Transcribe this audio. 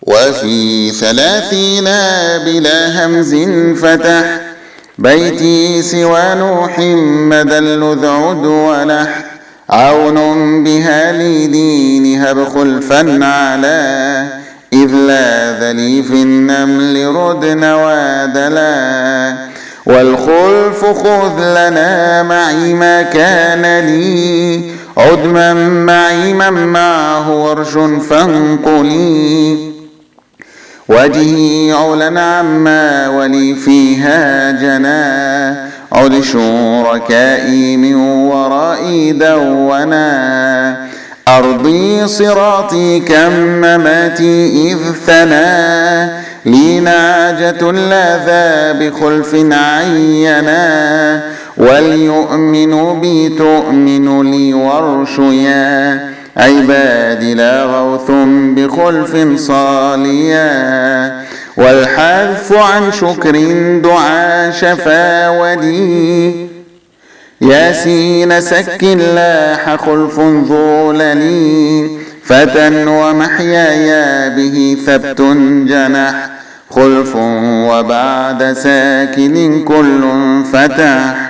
وفي 30 بلا همز فتح بيتي سوى نوح مدى اللذ عد ونح عون بها لي دين هب خلفا على إذ لاذ لي في النمل ردن وادلا والخلف خذ لنا معي ما كان لي عدما معي من معه ورش فانقلي وجهي علا عما ولي فيها جنا عل شركائي من ورائي دونا أرضي صراطي كمماتي إذ ثنى لي ناجة لاذا بخلف عينا وليؤمن بي تؤمن لي ورش يا عبادي لا غوث بخلف صاليا والحذف عن شكر دعا شفا ودي ياسين سك لاح خلف ذولني فتى ومحياي به ثبت جنح خلف وبعد ساكن كل فتح